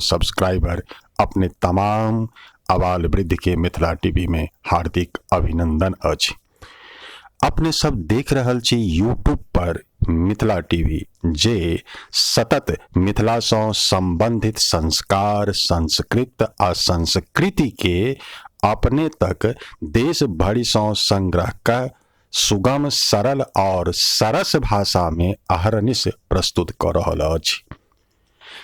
Subscriber अपने तमाम आबाल वृद्ध के मिथिला टीवी में हार्दिक अभिनंदन अछि। अपने सब देख रहल छी यूट्यूब पर मिथिला टीवी, जे सतत मिथिला सँ संबंधित संस्कार, संस्कृत आ संस्कृति के अपने तक देश भरि सँ संग्रह क सुगम, सरल और सरस भाषा में अहर्निश प्रस्तुत क रहल अछि।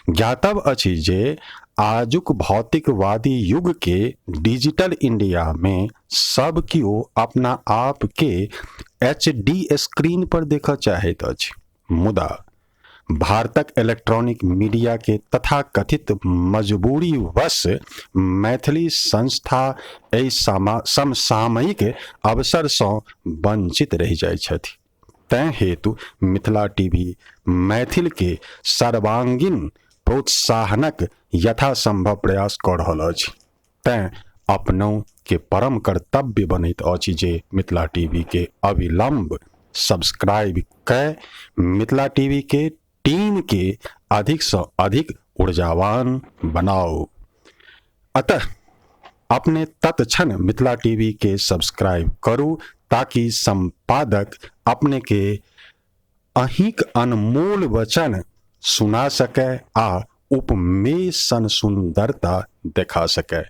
ज्ञातव्य अछि जे आजुक भौतिकवादी युग के डिजिटल इंडिया में सब कियो अपना आप के एच डी स्क्रीन पर देखऽ चाहैत अछि, मुदा भारतक इलेक्ट्रॉनिक मीडिया के तथाकथित मजबूरीवश मैथिली संस्था एहि समसामयिक अवसर सँ वंचित रहि जाइत छथि। तैं हेतु मिथिला टीवी मैथिल के सर्वांगीण प्रोत्साहनक यथासंभव प्रयास कऽ रहल अछि। तैं अपनहुँ के परम कर्तव्य बनैत अछि जे मिथिला टीवी के अविलंब सब्सक्राइब कय मिथिला टीवी के टीम के अधिक सँ अधिक ऊर्जावान बनाउ। अतः अपने तत्क्षण मिथिला टीवी के सब्सक्राइब करू ताकि संपादक अपने के अहींक अनमोल वचन सुना सकै आ उपमेय सन सुंदरता देखा सकै।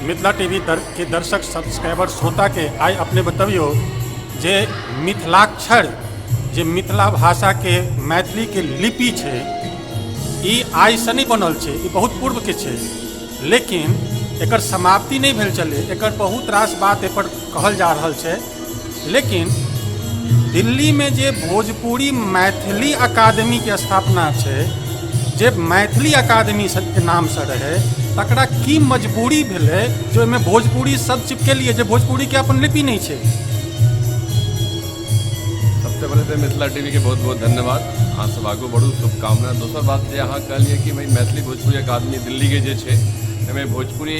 मिथिला टीवी के दर्शक, सब्सक्राइबर, श्रोताके आइ अपने बतबियौ जे मिथिलाक्षर जे मिथिला भाषाके मैथिलीके लिपि छै, ई आइसँ नहि बनल छै, ई बहुत पूर्वके छै, लेकिन एकर समाप्ति नहि भेल छलै। एकर बहुत रास बात एहिपर कहल जा रहल छै, लेकिन दिल्लीमे जे भोजपुरी मैथिली अकादमीके स्थापना छै, जे मैथिली अकादमी के नामसँ रहै, तकरा की मजबूरी भेलै जे ओहिमे भोजपुरी शब्द चिपकेलियै, जे भोजपुरीके अपन लिपि नहि छै? सबसे पहिले तऽ मिथिला टीवीके बहुत बहुत धन्यवाद। अहाँ सब आगू बढ़ू, शुभकामना। दोसर बात जे अहाँ कहलियै कि भाइ मैथिली भोजपुरी अकादमी दिल्लीके जे छै, एहिमे भोजपुरी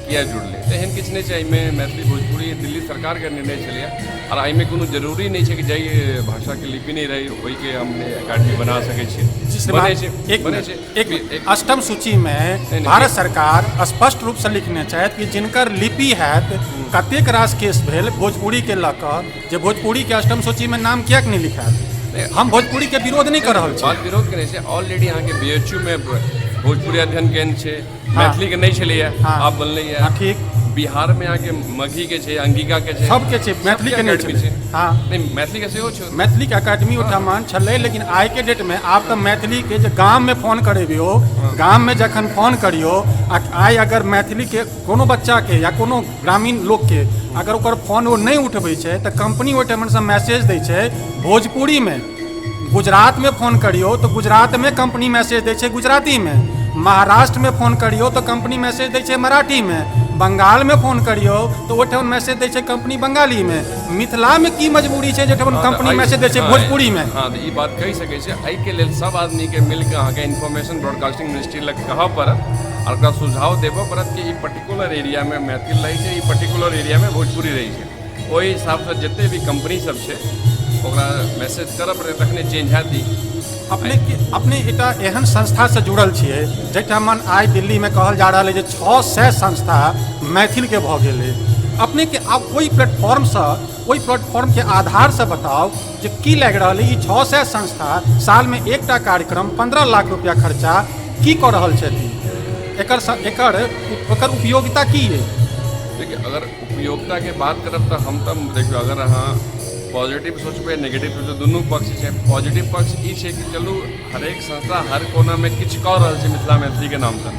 किया जुड़लै, तऽ एहन किछु नहि छै। एहिमे मैथिली भोजपुरी दिल्ली सरकारके निर्णय छलैए, आओर एहिमे कोनो जरूरी नहि छै कि जाहि भाषाके लिपि नहि रहै ओहिके हम एकेडमी बना सकै छियै। बनै छै, एक बनै छै। एक अष्टम सूचीमे भारत सरकार स्पष्ट रूपसँ लिखने छथि कि जिनकर लिपि हैत। कतेक रास केस भेल भोजपुरीके लऽ कऽ जे भोजपुरीके अष्टम सूचीमे नाम किएक नहि लिखायल। हम भोजपुरीके विरोध नहि कऽ रहल छी। बात विरोध के नहि छै। ऑलरेडी अहाँके B H you may Bhojpuri अध्ययन केन्द्र छै। मैथिली के नहि छलैया, आब बनलैया। ठीक। बिहार में अहाँके मगही के छै, अंगिका के छै। सबके छै, मैथिली के नहि छै। हाँ। नहीं, मैथिली के सेहो छै। मैथिली के अकादमी ओहिठाम छलै, लेकिन आइ के डेट में आब तऽ मैथिली के जे गाम में फोन करेबियो, गाम में जखन फोन करियो, आ आइ अगर मैथिली के कोनो बच्चा के या कोनो ग्रामीण लोक के अगर ओकर फोन ओ नहि उठबै छै, तऽ कंपनी ओहिठाम से मैसेज दै छै भोजपुरी में। गुजरात में फोन करियो तऽ गुजरात में कंपनी मैसेज दै छै गुजराती में। महाराष्ट्र में फोन करियो तऽ कंपनी मैसेज दै छै मराठी में। बंगाल में फोन करियो तऽ ओहिठाम मैसेज दै छै कंपनी बंगाली में। मिथिला में की मजबूरी छै जे ओहिठाम कंपनी मैसेज दै छै भोजपुरी में? हँ, तऽ ई बात कहि सकै छै। एहिके लेल सब आदमीके मिलके अहाँके इन्फॉर्मेशन ब्रॉडकास्टिंग मिनिस्ट्री लग कहऽ पड़त आओर ओकरा सुझाव देबऽ पड़त कि ई पर्टिकुलर एरियामे मैथिल रहै छै, ई पर्टिकुलर एरियामे भोजपुरी रहै छै। ओहि हिसाबसँ जते भी कंपनी सब छै, ओकरा मैसेज करऽ पड़तै, तखने चेंज हैत ई। अपने अपने एकटा एहन संस्थासँ जुड़ल छियै जाहिठाम आइ दिल्लीमे कहल जा रहल अइ जे 600 संस्था मैथिलके भऽ गेल अइ। अपनेके आब ओहि प्लेटफॉर्मसँ, ओहि प्लेटफॉर्मके आधारसँ बताउ जे की लागि रहल अइ, ई 600 संस्था सालमे एकटा कार्यक्रम, 15 लाख रुपया खर्चा की कऽ रहल छथि? एकर एकर एकर उपयोगिता की अइ? देखिए, अगर उपयोगिताके बात करब तऽ हम तऽ देखियौ, अगर अहाँ पॉजिटिव सोचबै, नेगेटिव सोचबै, दुनू पक्ष छै। पॉजिटिव पक्ष ई छै कि चलू, हरेक संस्था हर कोनामे किछु कऽ रहल छै मिथिला मैथिलीके नामसँ।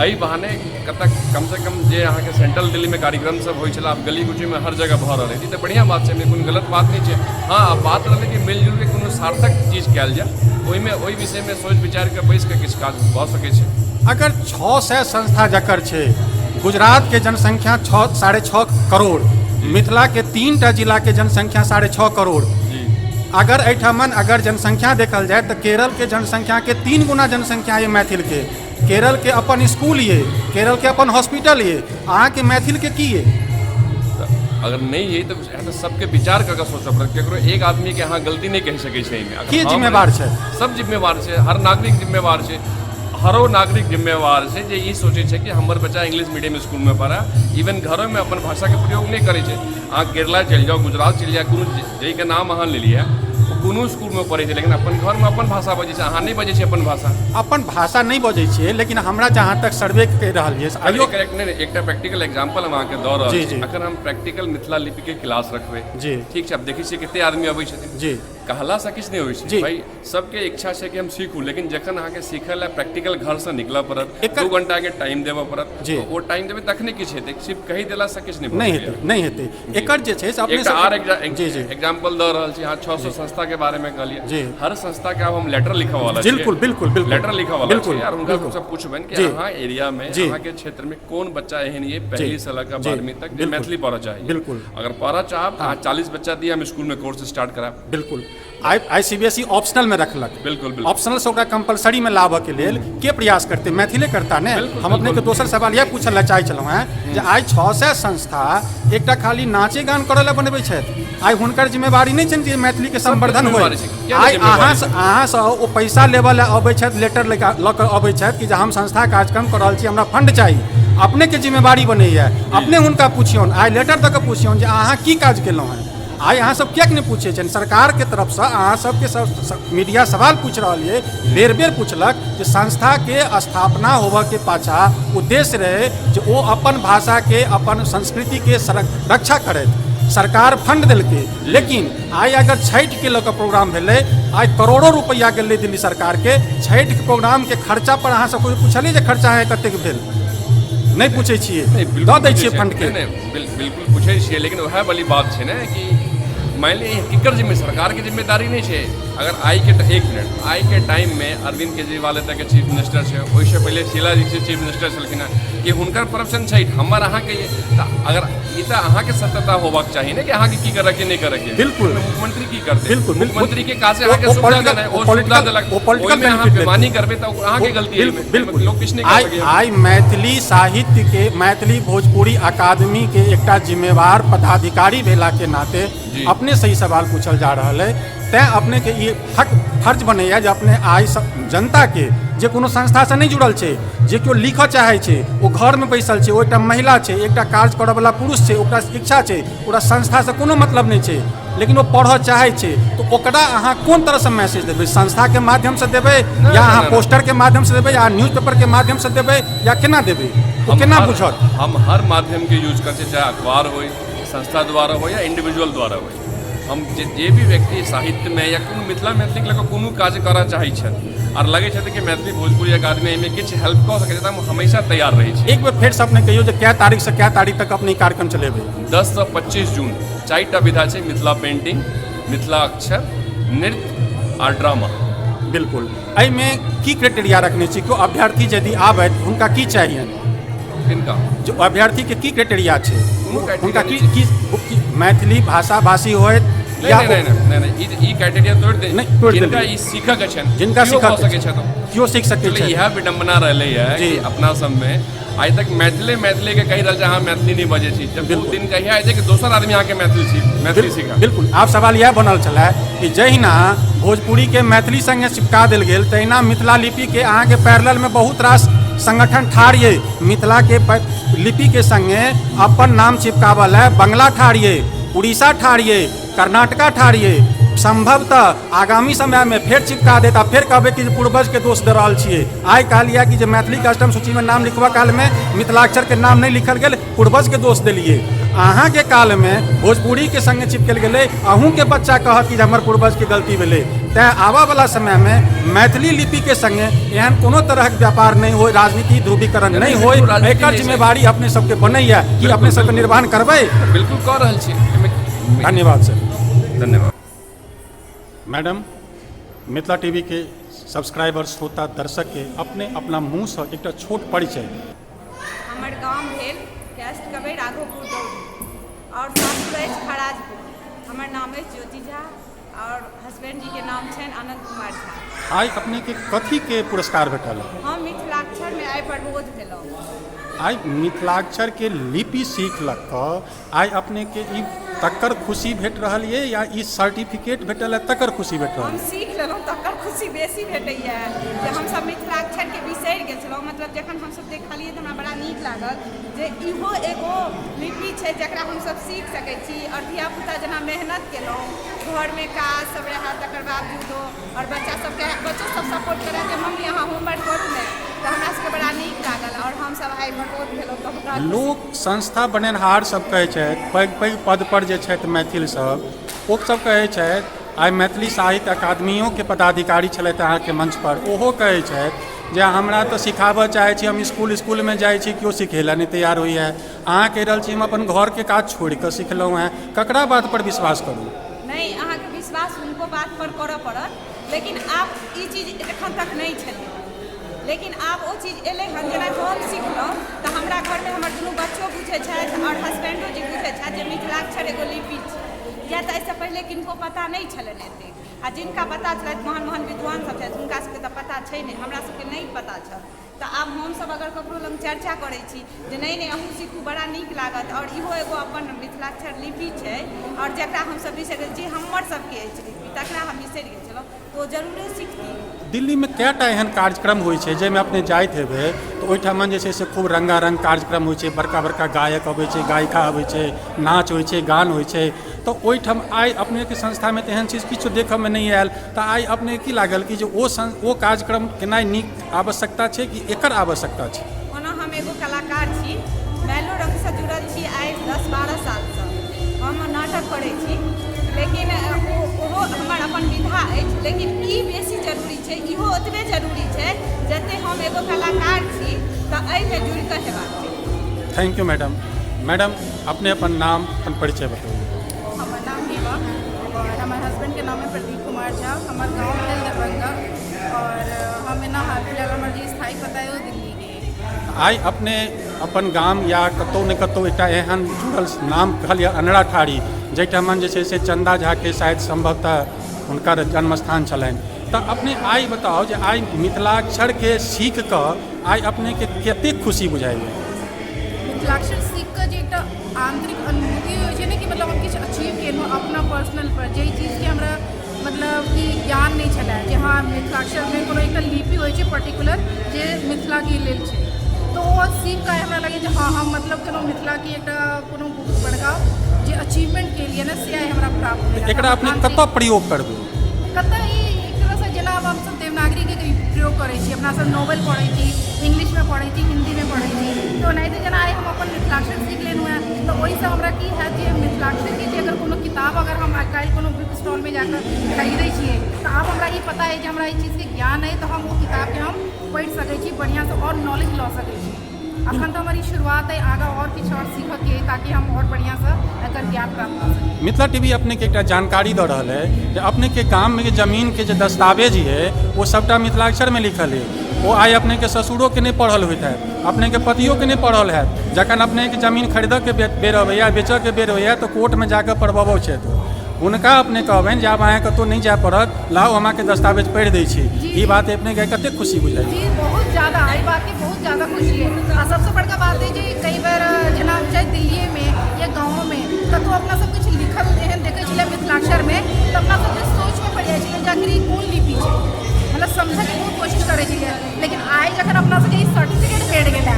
एहि बहाने कतऽ कमसँ कम जे अहाँके सेंट्रल दिल्लीमे कार्यक्रम सब होइ छलै, आब गली कुचीमे हर जगह भऽ रहल है। ई तऽ बढ़िआँ बात छै, एहिमे कोनो गलत बात नहि छै। हँ, आब बात रहलै कि मिलजुलके कोनो सार्थक चीज कयल जाय, ओहिमे ओहि विषयमे सोचि विचारि कऽ बैसि कऽ किछु काज भऽ सकै छै। अगर 600 संस्था जकर छै, गुजरात के जनसंख्या 6, 6.5 करोड़, मिथिला के तीन टा जिला के जनसंख्या 6.5 करोड़। अगर एहिठामन अगर जनसंख्या देखल जाय तऽ केरल के जनसंख्या के 3 गुना जनसंख्या ये मैथिल के। केरल के अपन स्कूल ये, केरल के अपन हॉस्पिटल ये, अहाँके मैथिल के की ये? तऽ अगर नहि ये तऽ सबके विचार कऽ कऽ सोचऽ पड़त। केकरो एक आदमीके अहाँ गलती नहि कहि सकै छै एहिमे। अगर के जिम्मेवार छै? सब जिम्मेवार छै। हर नागरिक जिम्मेवार छै। हरो नागरिक जिम्मेवार छै जे ई सोचै छै कि हमर बच्चा इंग्लिश मीडियम स्कूलमे पढ़ए, इवन घरोमे अपन भाषाके प्रयोग नहि करै छै। अहाँ केरला चलि जाउ, गुजरात चलि जाउ, कोनो जाहिके नाम अहाँ लेलियै, ओ कोनो स्कूलमे पढ़ै छै, लेकिन अपन घरमे अपन भाषा बजै छै। अहाँ नहि बजै छियै अपन भाषा। अपन भाषा नहि बजै छियै, लेकिन हमरा जहाँ तक सर्वे कहि रहल ये आइयो करेक्ट। नहि, एकटा प्रैक्टिकल एग्जाम्पल हम अहाँके दऽ रहल छी। अखन हम प्रैक्टिकल मिथिला लिपिके क्लास रखबै। ठीक छै? आब देखै छियै कते आदमी अबै छथिन। कहलासँ किछु नहि होइ छै। भाई, सबके इच्छा छै कि हम सीखू, लेकिन जखन अहाँके सीखय लए प्रैक्टिकल घरसँ निकलऽ पड़त, 2 घंटाके टाइम देबऽ पड़त। तऽ ओ टाइम देबै तखने किछु हेतै। सिर्फ कहि देलासँ किछु नहि भऽ नहि सकैए। हेतै, नहि हेतै। एकर जे छै से अपने एकटा आर जी जी एग्जाम्पल दऽ रहल छी। अहाँ 600 संस्था के बारे में कहलियै। हर संस्था के आब हम लेटर लिखऽ वाला छियै। बिल्कुल बिल्कुल बिल्कुल लेटर लिखऽ वाला छियै और हुनका सबसँ पुछबनि कि अहाँ एरिया में, अहाँके क्षेत्र में कोन बच्चा एहन ये पहली से लऽ कऽ 12वीं तक जे मैथिली पढ़ऽ चाहैए? अगर पढ़ऽ चाहब तऽ अहाँ 40 बच्चा दिअ, हम स्कूल में कोर्स स्टार्ट करायब। बिल्कुल। आइ आइ सीबीएसई ऑप्शनल में रखलक। बिल्कुल बिल्कुल ऑप्शनल से ओकरा कंपलसरी में लाबऽ के लेल के प्रयास करते? मैथिले करता ने? हम अपने के दोसर सवाल यह पूछऽ लए चाहै छलहुँ हेँ जे आइ 600 संस्था एकटा खाली नाचे गान करऽ लए बनबै छथि। आइ हुनकर जिम्मेवारी नहि छनि जे मैथिली के संवर्धन होय? जिम्मेवारी छै। किया नहि आइ जिम्मेवारी अहाँ छै? अहाँसँ ओ पैसा लेबऽ लए अबै छथि, लेटर लऽ कऽ अबै छथि कि जे हम संस्था कार्यक्रम कऽ रहल छी, हमरा फंड चाही। अपने के जिम्मेवारी बनैया, अपने हुनका पुछियौन, आइ लेटर दऽ कऽ पुछियौन जे अहाँ की काज केलहुँ हेँ। आइ अहाँ सब किएक नहि पूछै छियनि सरकारके तरफसँ? अहाँ सबके सब मीडिया सवाल पूछि रहल ये, बेर बेर पुछलक जे संस्थाके स्थापना होबऽके पाछा उद्देश्य रहै जे ओ अपन भाषाके, अपन संस्कृतिके रक्षा करथि। सरकार फंड देलकै, लेकिन आइ अगर छठिके लऽ कऽ प्रोग्राम भेलै, आइ करोड़ों रुपैआ गेलै दिल्ली सरकारके छठिके प्रोग्रामके खर्चा पर। अहाँ सब कोइ पुछलियै जे खर्चा है कतेक भेल? नहि पूछै छियै, दऽ दै छियै फंडके। नहि, बिल्कुल पूछै छियै, लेकिन वएह वाली बात छै ने कि मानि लिअ केकर जिम्मे, सरकारके जिम्मेदारी नहि छै। अगर आइके, एक मिनट, आइके टाइममे अरविन्द केजरीवाल एतऽके चीफ मिनिस्टर छै, ओहिसँ पहिले शीला जी चीफ मिनिस्टर छलखिन हेँ, कि हुनकर परसेंट छै हमर अहाँके? तऽ अगर ई तऽ अहाँके सत्यता होबाक चाही ने कि अहाँके की करऽ के नहि करऽ के। मुख्यमंत्री की करतै? बिल्कुल। मुख्यमंत्री के काज छै अहाँके सुविधा देनाइ, ओ सुविधा देलक, ओहिमे अहाँ बेमानी करबै तऽ अहाँके गलती है। बिल्कुल। लोक किछु नहि कर सकैए। आइ मैथिली साहित्य के, मैथिली भोजपुरी अकादमी के एकटा जिम्मेवार पदाधिकारी भेला के नाते अपने से ई सवाल पूछल जा रहल है। तैं अपने के ई हक फर्ज बनैया जे अपने आइ सब जनता के, जे कोनो संस्था से नहि जुड़ल छै, जे केओ लिखऽ चाहै छै, ओ घरमे बैसल छै, ओ एकटा महिला छै, एकटा काज करऽवला पुरुष छै, ओकरा इच्छा छै, ओकरा संस्थासँ कोनो मतलब नहि छै, लेकिन ओ पढ़ऽ चाहै छै, तऽ ओकरा अहाँ कोन तरहसँ मैसेज देबै? संस्थाके माध्यमसँ देबै या अहाँ पोस्टरके माध्यमसँ देबै या न्यूज पेपरके माध्यमसँ देबै या केना देबै? ओ केना बुझत? हम हर माध्यमके यूज करै छियै, चाहे अखबार होइ, संस्था द्वारा होइ या इंडिविजुअल द्वारा होइ। हम जे भी व्यक्ति साहित्यमे या कोनो मिथिला मैथिलीके लऽ कऽ कोनो काज करऽ चाहै छथि आर लगै छथि कि मैथिली भोजपुरी अकादमी एहिमे किछु हेल्प कऽ सकै छै, तऽ हम हमेशा तैयार रहै छी। एक बेर फेरसँ अपने कहियौ जे कए तारीखसँ कए तारीख तक अपने ई कार्यक्रम चलेबै? 10सँ 25 जून 4टा विधा छै, मिथिला पेंटिंग, मिथिला अक्षर, नृत्य आ ड्रामा। बिल्कुल। एहिमे की क्राइटेरिया रखने छी? केओ अभ्यर्थी यदि आबथि, हुनका की चाहियनि? किनका? जो अभ्यर्थीके की क्राइटेरिया छै? कोनो criteria हुनका की नहि। की मैथिली भाषा भाषी होइत नहि। या नहि नहि नहि नहि, ई क्राइटेरिया तोड़ि दे। नहि, तोड़ि जिनका देलियै। ई सीखऽ के छनि, जिनका केओ सीखऽ भऽ के सकै छनि। छथि। केओ सीख सकै चलू, छथि। इएह विडम्बना रहलै है कि अपना सबमे आइ तक मैथिले मैथिले के कहि रहल छै अहाँ मैथिली नहि बजै छी, जब बहुत दिन कहिया हेतै कि दोसर आदमी अहाँके मैथिली सीखत? बिल्कुल। आब सवाल इएह बनल छलै कि जहिना भोजपुरीके मैथिली सङ्गे चिपका देल गेल, तहिना मिथिला लिपिके अहाँके पैरेललमे बहुत रास संगठन ठाढ़ ये। मिथिलाके लिपिके सङ्गे अपन नाम चिपकाबऽ लए बंगला ठाढ़ ये, उड़ीसा ठाढ़ ये, कर्नाटका ठाढ़ ये। संभवतः आगामी समयमे फेर चिपका देत आ फेर कहबै कि जे पूर्वजके दोष दऽ रहल छियै। आइ कहलियै कि जे मैथिलीके अष्टम सूचीमे नाम लिखबऽ कालमे मिथिलाक्षरके नाम नहि लिखल गेल, पूर्वजके दोष देलियै। अहाँके कालमे भोजपुरीके सङ्गे चिपकल गेलै, अहूँके बच्चा कहत कि जे हमर पूर्वजके गलती भेलै। तैँ आबऽवला समयमे मैथिली लिपिके सङ्गे एहन कोनो तरहक व्यापार नहि होइ, राजनीति ध्रुवीकरण नहि होइ, एकर जिम्मेवारी अपने सबके बनैया कि अपने सबके निर्वहन करबै? बिल्कुल कऽ रहल छी। धन्यवाद सर। धन्यवाद। मैडम, मिथिला टीवी के सब्सक्राइबर, श्रोता, दर्शक के अपने अपना मुँहसँ एकटा छोट परिचय। हमर गाम भेल कैस्ट कबै राघोपुर दौरी आओर सासुर अछि खराजपुर। हमर नाम अछि ज्योति झा आओर हस्बैंड जीके नाम छनि आनन्द कुमार झा। आइ अपनेके कथीके पुरस्कार भेटल? हम मिथिलाक्षरमे आइ प्रबोध भेलहुँ। आइ मिथिलाक्षरके लिपि सीखलक तऽ आइ अपनेके ई तकर खुशी भेट रहल ये या ई सर्टिफिकेट भेटल है तकर खुशी भेट रहल? हम सीख लेलहुँ तकर खुशी बेसी भेटैए, जे हमसब मिथिलाक्षरके बिसरि गेल छलहुँ। मतलब जखन हमसब देखलियै तऽ हमरा बड़ा नीक लागल जे इहो एगो लिपि छै जकरा हमसब सीख सकै छी। आओर धियापुता जेना मेहनत केलहुँ, घरमे काज सब रहए तकर बावजूदो, आओर बच्चा सबके, बच्चो सब सपोर्ट करए जे मम्मी अहाँ होमवर्क करू ने, तऽ हमरा सबके बड़ा नीक लागल आओर हमसब आइ प्रबोध भेलहुँ तऽ हमरा लोक संस्था बनेनहार सब कहै छथि, पैघ पैघ पद पर जे छथि मैथिल सब, ओ सब कहै छथि, आइ मैथिली साहित्य अकादमियोके पदाधिकारी छलथि अहाँके मंच पर, ओहो कहै छथि जे हमरा तऽ सिखाबऽ चाहै छी, हम इसकुल इसकुलमे जाइ छी, केओ सिखै लए नहि तैयार होइए। अहाँ कहि रहल छी हम अपन घरके काज छोड़िकऽ सिखलहुँ हेँ। ककरा बात पर विश्वास करू? नहि, अहाँके विश्वास हुनको बात पर करऽ पड़त, लेकिन आब ई चीज एखन तक नहि छलै, लेकिन आब ओ चीज एलै हन। जेना हम सिखलहुँ तऽ हमरा घरमे हमर दुनू बच्चो बुझै छथि आओर हसबैंडो जी बुझै छथि जे मिथिलाक्षर एगो लिपि छै, किया तऽ एहिसँ पहिले किनको पता नहि छलनि एतेक, आ जिनका पता छलथि, महान महान विद्वान सब छथि, हुनका सबके तऽ पता छै नहि, हमरा सबके नहि पता छल। तऽ आब हमसब अगर ककरो लग चर्चा करै छी जे नहि नहि, अहूँ सीखू, बड़ा नीक लागत आओर इहो एगो अपन मिथिलाक्षर लिपि छै, आओर जकरा हमसब बिसरि गेल जे हमर सबके अछि लिपि, तकरा हम बिसरि गेल छलहुँ, तऽ तऽ ओ जरूरे सिखती। दिल्लीमे कएटा एहन कार्यक्रम होइ छै जाहिमे अपने जाइत हेबै तऽ ओहिठाम जे छै से खूब रङ्गारङ्ग कार्यक्रम होइ छै, बड़का बड़का गायक अबै छै, गायिका अबै छै, नाच होइ छै, गान होइ छै। तऽ ओहिठाम आइ अपनेके संस्थामे तऽ एहन चीज किछु देखयमे नहि आयल, तऽ आइ अपने की लागल कि जे ओ कार्यक्रम केनाइ नीक आवश्यकता छै कि एकर आवश्यकता छै? ओना हम एगो कलाकार छी, मैलोरङ्गसँ जुड़ल छी आइ 10-12 सालसँ हम नाटक करै छी, लेकिन ओहो हमर अपन विधा अछि, लेकिन ई बेसी जरूरी छै, इहो ओतबे जरूरी छै जते हम एगो कलाकार छी तऽ एहिमे जुड़ि कऽ हेबाक चाही। Thank you madam. Madam, अपने अपन नाम, अपन परिचय बताउ। हमर नाम हेमा और हमर हस्बैंडके नाम है प्रदीप कुमार झा। हमर गाँव भेल दरभंगा और हम एना हाल फिलहाल हमर जे स्थायी पता है ओ दिल्लीके। आइ अपने अपन गाम या कतहु ने कतहु एकटा एहन जुड़ल नाम कहल या अनराठारी, जाहिठाम जे छै से चन्दा झाके शायद सम्भवतः हुनकर जन्मस्थान छलनि, तऽ अपने आइ बताउ जे आइ मिथिलाक्षरके सीख कऽ आइ अपनेके कतेक खुशी बुझाइए? मिथिलाक्षर सीख कऽ जे एकटा आन्तरिक अनुभूति होइ छै ने कि मतलब हम किछु अचीव केलहुँ अपना पर्सनल पर, जाहि चीजके हमरा मतलब कि ज्ञान नहि छलै जे हँ मिथिलाक्षरमे कोनो एकटा लिपि होइ छै पर्टिकुलर जे मिथिलाके लेल छै, तऽ ओ सीख कऽ हमरा लगै जे हँ हम मतलब कोनो मिथिलाके एकटा कोनो बहुत बड़का जे अचीवमेंट केलियै ने से आइ हमरा प्राप्त भेल। एकरा अपने कतऽ प्रयोग करबै? कतऽ ई एक तरहसँ जेना आब हमसभ देवनागरीके प्रयोग करै छी, अपना सब नोवेल पढ़ै छी, इंग्लिशमे पढ़ै छी, हिन्दीमे पढ़ै छी, तऽ ओनाहिते जेना आइ हम अपन मिथिलाक्षर सीख लेलहुँ हेँ तऽ ओहिसँ हमरा की हैत जे मिथिलाक्षरके जे अगर कोनो किताब अगर हम आइ काल्हि कोनो बुक स्टॉलमे जाकऽ खरीदै छियै तऽ आब हमरा ई पता अइ जे हमरा एहि चीजके ज्ञान अइ तऽ हम ओ किताबके हम पढ़ि सकै छी बढ़िआँसँ आओर नॉलेज लऽ सकै छी। अखन तऽ हमर ई शुरुआत अइ, आगाँ आओर किछु आओर सीखऽके अइ ताकि हम आओर बढ़िआँसँ एकर ज्ञान प्राप्त कऽ सकी। मिथिला टीवी अपनेके एकटा जानकारी दऽ रहल अइ जे अपनेके गाममे जमीनके जे दस्तावेज यऽ ओ सभटा मिथिलाक्षरमे लिखल अइ। ओ आइ अपनेके ससुरोके नहि पढ़ल होइत हैत, अपनेके पतियोके नहि पढ़ल हैत। जखन अपनेके जमीन खरीदऽके बेर अबैए, बेचऽके बेर होइए तऽ कोर्टमे जाकऽ पढ़बबै छथि। हुनका अपने कहबनि जे आब अहाँके कतहु नहि जाय पड़त, लाउ हम अहाँके दस्तावेज पढ़ि दै छी। ई बात अपनेके कतेक खुशी बुझाइ? जी बहुत ज़्यादा, एहि बातके बहुत ज़्यादा खुशी है। आ सबसँ बड़का बात है जे कई बार जेना चाहे दिल्लीएमे या गाँवोमे कतहु अपना सब किछु लिखल एहन देखै छलियै मिथिलाक्षरमे तऽ अपना सबके सोचमे पड़ि जाइ छलियै जे आखिर ई कोन लिपि छै, मतलब समझैके बहुत कोशिश करै छलियै। लेकिन आइ जखन अपना सबके ई सर्टिफिकेट भेट गेलै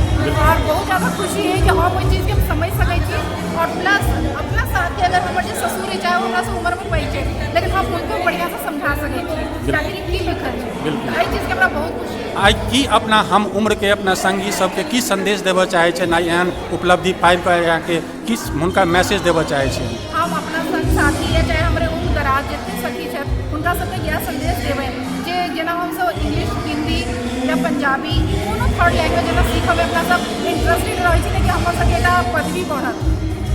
और बहुत ज़्यादा खुशी है कि हम ओहि चीजके हम समझि सकै छी। और प्लस अपना साथके अगर हमर जे ससुर है चाहे ओ हमरासँ उम्रमे पैघ छै लेकिन हम हुनको बढ़िआँसँ समझा सकै छी कि आखिर ई की लिखल छै। एहि चीजके हमरा बहुत खुशी है। आइ की अपना हम उम्रके अपना संगी सबके की संदेश देबऽ चाहै छियनि? आइ एहन उपलब्धि पाबि कऽ अहाँके की हुनका मैसेज देबऽ चाहै छियनि? हम अपना संग साथी या चाहे हमरे उम्र दराज जते सखी छथि हुनका सबके इएह संदेश देबै जे जेना हमसब इंग्लिश, हिन्दी या पंजाबी कोनो थर्ड लैंग्वेज जेना सीखऽमे अपना सब इंटरेस्टेड रहै छी कि हमर सबके एकटा पदवी बढ़त,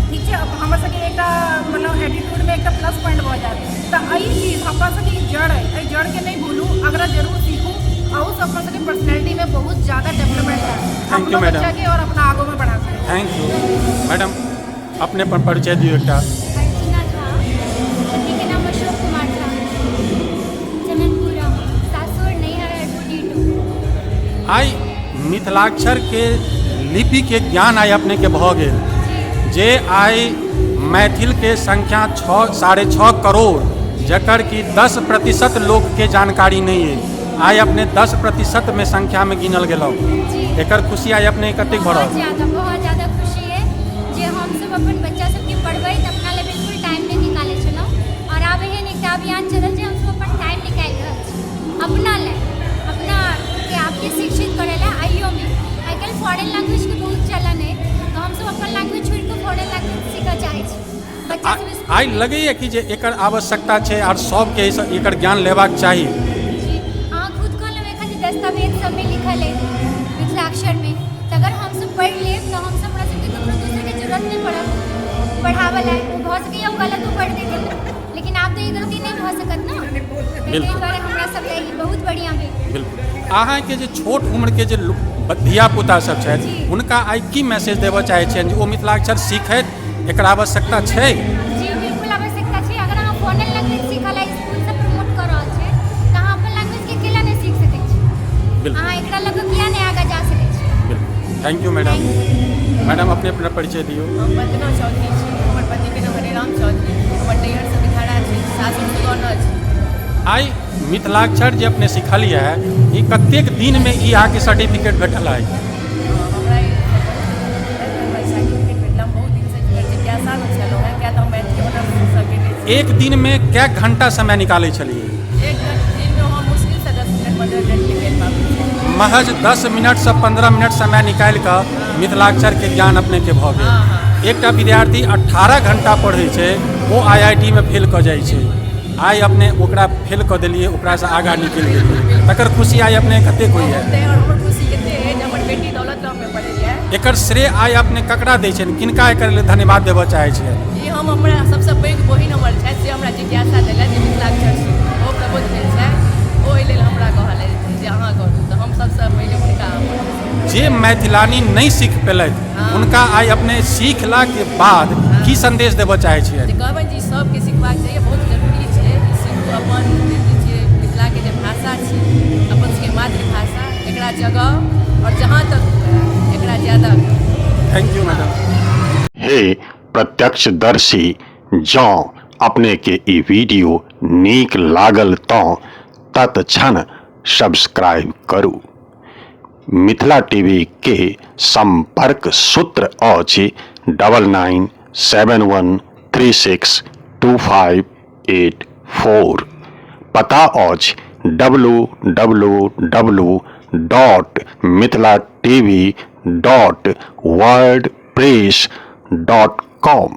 ठीक छै, हमर सबके एकटा मतलब एटीट्यूडमे एकटा प्लस पॉइंट भऽ जायत। तऽ एहि चीज अपना सबके ई जड़ अइ, एहि जड़के नहि भूलू, एकरा जरूर सीखू। अहूसँ अपना सबके पर्सनैलिटीमे बहुत ज़्यादा डेवलपमेंट हैत, thank you अपनो मैडम। बच्चाके और अपना आगूमे बढ़ा सकै। Thank you madam. अपने अपन परिचय दियौ एकटा। अर्चना झा, पतिके नाम अशोक कुमार झा, चननपुरा, सासुर नैहर अरपुडी 2। आइ मिथिलाक्षरके लिपिके ज्ञान आइ अपनेके भऽ गेल जे आइ मैथिलके संख्या 6.5 करोड़, जकर कि 10% लोकके जानकारी नहि अइ, आइ अपने 10%मे संख्यामे गिनल गेलहुँ। एकर खुशी आइ अपने कतेक भऽ बहुत रहल? ज़्यादा, बहुत ज़्यादा खुशी है जे हमसब अपन बच्चा सबके पढ़बैत अपना लिए बिल्कुल टाइम नहि निकालै छलहुँ और आब एहन एकटा अभियान चलल जे हमसब अपन टाइम निकालि रहल छी अपना लए, अपना के आपके शिक्षित करै लए। आइयोमे आइ काल्हि फॉरेन लैंग्वेजके बहुत चलन है तऽ हमसब अपन लैंग्वेज छोड़ि कऽ फॉरेन लैंग्वेज सीखऽ चाहै छी। बच्चा सब आइ लगैए कि जे एकर आवश्यकता छै आर सबके एकर ज्ञान लेबाक चाही? जी, अहाँ खुद कहलहुँ एखन जे दस्तावेज सबमे लिखल अइ मिथिलाक्षरमे, तऽ अगर हमसब पढ़ि लेब तऽ हमसब हमरा सबके ककरो दोसरके जरूरत नहि पड़त पढ़ाबऽ लए। ओ भऽ सकैए ओ गलतो पढ़ि देथिन, लेकिन आब तऽ ई गलती नहि भऽ सकत ने, ताहि दुआरे हमरा सब लए ई बहुत बढ़िआँ भेल। बिल्कुल। अहाँके जे छोट उम्रके जे धिया पुता सब छथि हुनका आइ की मैसेज देबऽ चाहै छियनि जे ओ मिथिलाक्षर सीखथि, एकर आवश्यकता छै? जी बिल्कुल आवश्यकता छै। अगर अहाँ फॉरेन लैंग्वेज सीखऽ लए स्कूल सब प्रमोट कऽ रहल छै तऽ अहाँ अपन लैंग्वेजके केला नहि सीख सकै छी? अहाँ एकरा लऽ कऽ किया नहि आगाँ जा सकै छी? बिल्कुल। Thank you madam. Madam, अपने अपना परिचय दियौ। हम वंदना चौधरी छी, हमर पतिके नाम हरेराम चौधरी, हमर नैहरसँ बिहारा छै, सासुर सुगौना छै। आइ मिथिलाक्षर जे अपने सिखलियै, ई कतेक दिनमे ई अहाँके सर्टिफिकेट भेटल अछि? हमरा सर्टिफिकेट भेटल, हम बहुत दिनसँ एकर जिज्ञासामे छलहुँ हेँ, किया तऽ हम मैथिली ऑनर्ससँ केने छी। एक दिनमे कए घंटा समय निकालै छलियै? एक दिनमे हम मुश्किलसँ 10 मिनट, 15 मिनट निकालि पाबै छी। महज 10 मिनटसँ 15 मिनट समय निकालि कऽ मिथिलाक्षरके ज्ञान अपनेके भऽ गेल। एकटा विद्यार्थी 18 घंटा पढ़ै छै, ओ आईआईटी मे फेल कऽ जाइ छै। आइ अपने ओकरा फेल कऽ देलियै, ओकरासँ आगाँ निकलि गेलियै, तकर खुशी आइ अपने कतेक होइए? बहुत आओर हमर खुशी कते अछि जे हमर बेटी दौलत राममे पढ़ैए। एकर श्रेय आइ अपने ककरा दै छियनि? किनका एकर लेल धन्यवाद देबऽ चाहै छियनि? ई हम हमरा सबसँ पैघ बहिन हमर छथि, से हमरा जिज्ञासा देलथि जे मिथिलाक्षर सीखू। ओ प्रबुद्ध भेल छथि, ओ एहि लेल हमरा कहलथि जे अहाँ करू, तऽ हम सबसँ पहिले हुनका जे मैथिलानी नहि सीख पेलथि, हुनका आइ अपने सीखलाके बाद की संदेश देबऽ चाहै जे छियनि? कहबनि जे ई सभके सिखबाक चाही, बहुत जरूरी छै ई। सीखू अपन जे छै मिथिलाके जे भाषा छै, अपन सबके मातृभाषा, एकरा जगाउ आओर जहाँ तक हुए एकरा ज्यादा thank you madam. हे प्रत्यक्षदर्शी, जँ अपनेके ई वीडियो नीक लागल तँ तत्क्षण सब्सक्राइब करू। मिथिला टीवी के संपर्क सूत्र अछि 9971362584। पता अछि www.mithilatv.wordpress.com।